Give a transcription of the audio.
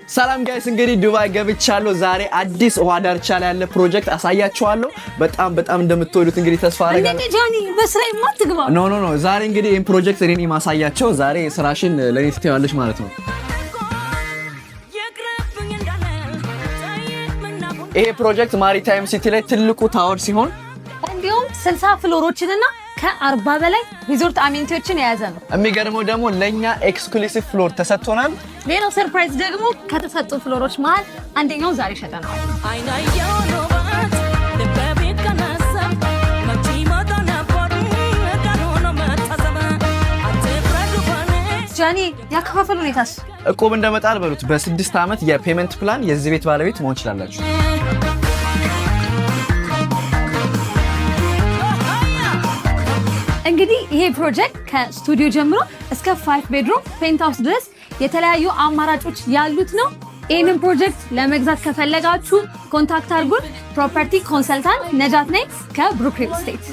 ሰላም guys፣ እንግዲህ ዱባይ ገብቻለሁ። ዛሬ አዲስ ውሃ ዳርቻ ላይ ያለ ፕሮጀክት አሳያችኋለሁ። በጣም በጣም እንደምትወዱት እንግዲህ ተስፋ አደርጋለሁ። እንዴ ጃኒ፣ በስራ የማትግባ። No, no, no፣ ዛሬ እንግዲህ ይህን ፕሮጀክት እኔ ነኝ የማሳያቸው። ዛሬ ስራሽን ለእኔ ትተዋለሽ ማለት ነው። ይሄ ፕሮጀክት ማሪታይም ሲቲ ላይ ትልቁ tower ሲሆን እንዲሁም 60 floor ኦችንና ከ40 በላይ resort amenity ዎችን የያዘ ነው። የሚገርመው ደግሞ ለእኛ exclusive floor ተሰጥቶናል። ሌላው surprise ደግሞ ከተሰጡ floor ኦች መሀል አንደኛው ዛሬ ሸጠነዋል። ጃኒ፣ ያከፋፈል ሁኔታስ? እቁብ እንደመጣል በሉት። በ6 ዓመት የ payment plan የዚህ ቤት ባለቤት መሆን ትችላላችሁ። እንግዲህ ይሄ ፕሮጀክት ከስቱዲዮ ጀምሮ እስከ 5 bedroom penthouse ድረስ የተለያዩ አማራጮች ያሉት ነው። ይህንን ፕሮጀክት ለመግዛት ከፈለጋችሁ contact አድርጉን። Property consultant ነጃት ነኝ ከብሩክ ሪል ስቴት።